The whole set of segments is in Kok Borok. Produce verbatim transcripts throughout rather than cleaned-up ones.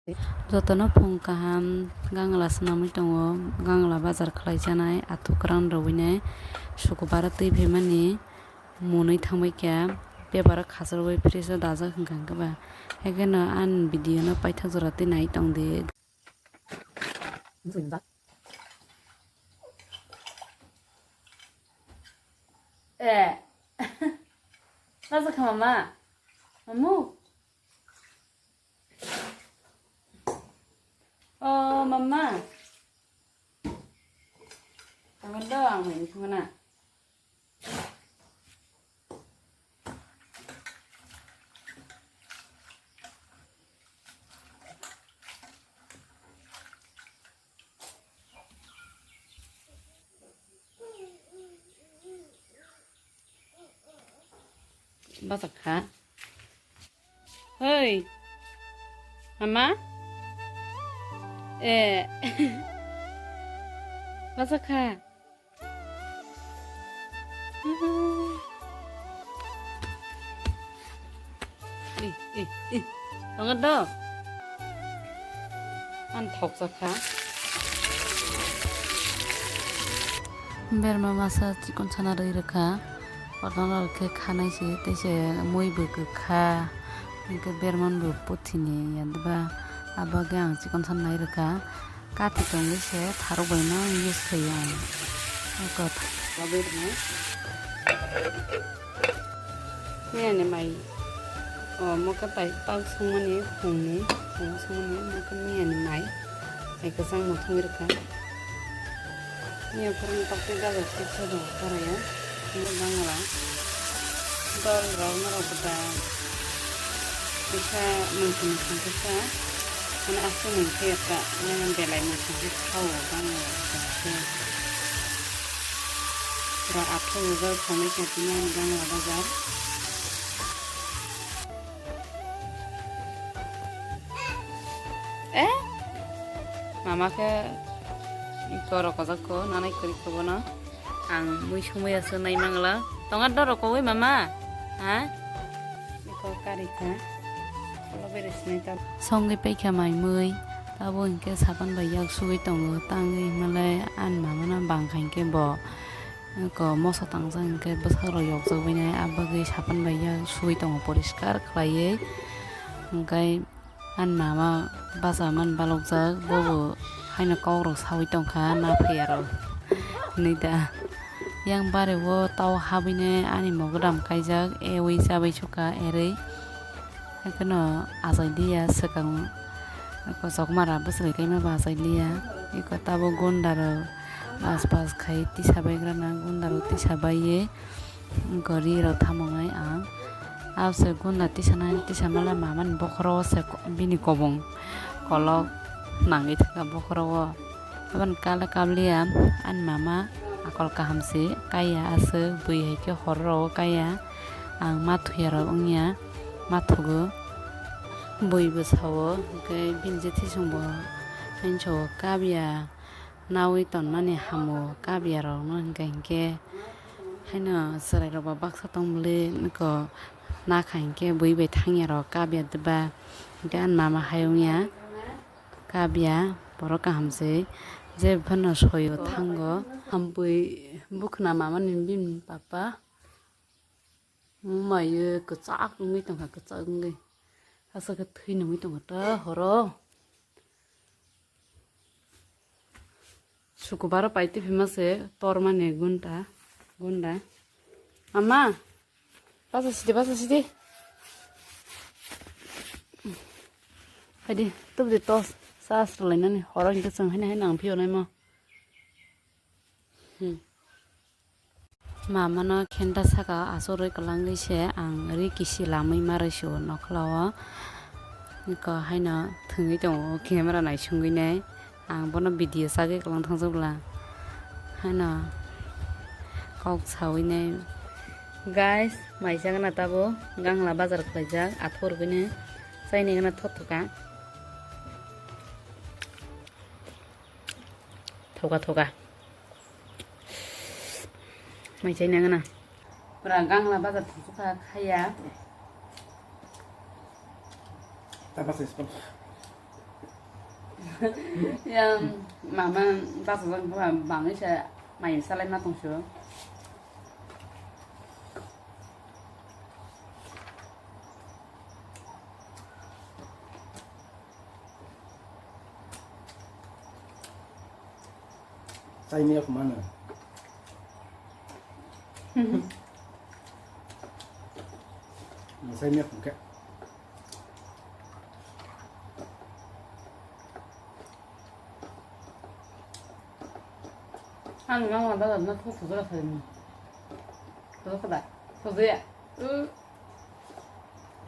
Jotono phung kaham, gangla swnamwi tongo, gangla bazar khlai chanai, athuk kwran rwui nai, sukubaro twi phaimani mwnwi thangbai kha, bebaro khachorwi fridge o dajak hwnkha hwnkhe ba, haikhe no ani video no paithak jora twi nai tong di. Eh. Masa kha mama? Mamu? Oh, mama. Tangan doang ini kemana? Bachakha. Hoi. Mama? Eh. Bachakha. Ih, ih, ih. Tongo do. An thokjakha. Berma masa chikon sana rwi rwkha. Kotorma rok khe khanai se, tei se mui bo kwkha. Hinkhe berma bo puthini ya diba? Abo khe ang chikon sana nai rwkha. Kathi tongwi se tharok bai no use khlaiyo ang. Oko tha- Miyani mai. O, mo khe pai pal songmani, phungni, phungo songmani, mo khe miyani mai. Hai kwchang muthungwi rwkha. Miya phurung tokte gajak kisa do karaya. Ini bangla. Dol rok norok da. Kisa mangkini sangkisa. Ini asli mangkhe ka. Ini belai mangkhe khao bangla. Pura athro ujak sanai khe tini ani bangla bajar. Eh? Mama khe iko rok ojak ko, nanai kwrwi ko bono. Ang mui sumui aswk nai mangla. Tonga doro kowui mama? Ha? Iko kari kha. Ulo bere sinai ta. Songwi paikha mai mui. Tabo hinkhe sapan bai yak sugwi tongo. Tangwi himalai ani mama no bangkha hinkhe bo. Eko moso tangjak hinkhe bwsarok yokjagwi nai, ah bagwi sapan bai ya sui tongo poriskar khlaiwi. Hinkhe ani mama bacha man balokjak, bobo haino kokrok saui tongkha, naphai aro hinwi da. Yang bareo tao habwinai ani mogodam kaijak, ewi chabai sukha, erwi. Haikhe no achai liya swkang, eko chokmara bwswlwi kaima bo achai liya. Eko tabuk gunda rok bas bas khai tisa baigrana, gunda rok tisa baiwi gori rok thamonai ang. Abose gunda tisanai, tisamala mamani bokhoro se bini kobong kolok nangwi thangkha bokhoro o. Aboni kala kabliya ani mama akol kaham se kaiya aswk bui hai khe horo rogo kaiya. Ang ma thuya rok wngya, ma thugo. Bui bo sao, hinkhe bini je thisong bo haino sao kabya naui tonmani hamo kabya rok no hinkhe hinkhe haino chwrai rok bo baksa tong bwlwi nokho nakha hinkhe bui bai thangya rok kabya diba hinkhe ani mama hai wngya. Kabya, borok kaham se, je phano soyo thango. Ampui bukhna mamani bini papa. Mayo kwchak wngwi tongkha, kwchak wngwi. Asa khe thwi nungwi tongkha ta horo. Sukubaro paitwi phima se tormani gunda, gunda. Mama, basa sidi, basa sidi. Haidi, tubudi tos, sa asralainani horo hinkhe chwng haino haino nang phiyonai mo. Hmm. Mamano khenta saka achorwi kwlangwi se ang ri kisi lamwi ma rwsio nokhlao. Eko haino thwngwi tongo camera naisingwi nai. Ang bono video chagwi kwlang thangjak bwla. Haino kok sawi nai. Guys, mai chagana tabo gangla bazar khlaijak athor gwnwi chaini gana thok thoka. Thoka thoka. Mai chai nang na. Pura gangla bazar thangkha khaya. Ta basa iskon. Yang mama basa jang ba bangwi sa mai salai ma tong su. Chai miya kumano. Chai miya kumke. Ang nang wanda da na thu thu jora thai ni. Thu kha da. Thu ya.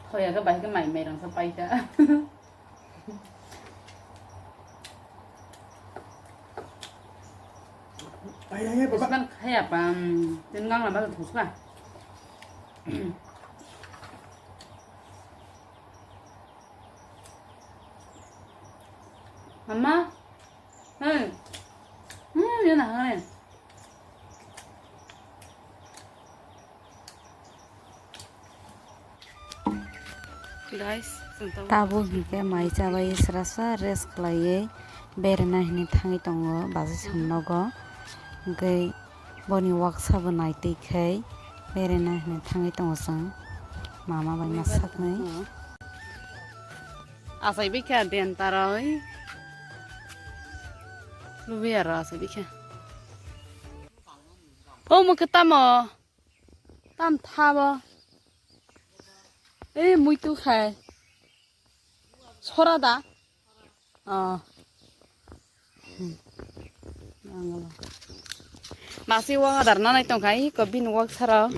Thoya ga bai ga mai mai rang sa pai ta. Ai, ai, ai, baba. Isman khaya pa, tin gang lama thus ka. Mama, hey, hmm, yana hai. Guys, chwng tabuk. Tabuk hinkhe mai chabai srasa rest khlaiwi berena hinwi thangwi tongo bajai sam nogo. Hwnkhe boni waksa bo naitwi khai berena hinwi thangwi tongo chwng mama bai ma saknwi. Achai bikha den taroi. Lubi aro achai bikha. O mukhe tamo. Tam thabo. Ei muitu khai. Sora da. Oh. Hmm. Basi wang adar nanai tongkhai ko bin wak sara.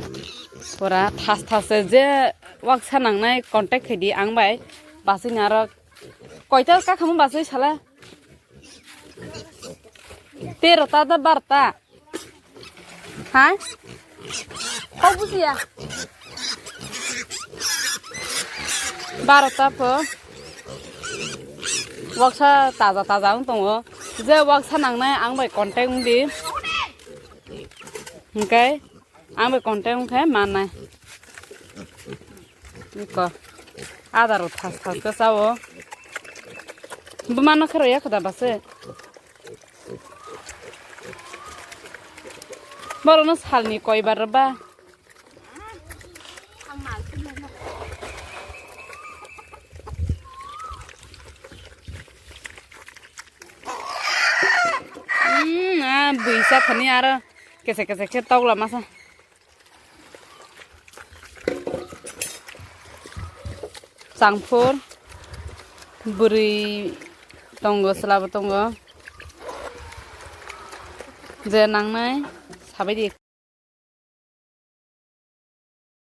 Pura thas thas se je wak sanang nai contact khaidi ang bai. Basi naro koita ka khamu basi sala. Tero ta da bar ta. Hai? Kok bujiya? Baro ta pho. Waksa taja taja wng tongo. Je waksa nangnai ang bai contact wng di. Hingkai ang bai contact wng khe mannai. Iko. Adaro thas thas khe chao. Buma no khero ya khoda base. Borokno salni koibar ba. Hmm, ah, buisa thani aro kesek kesek se tokla masa. Changphur bwrwi tongo, chwla bo tongo. Je nangnai sabai di.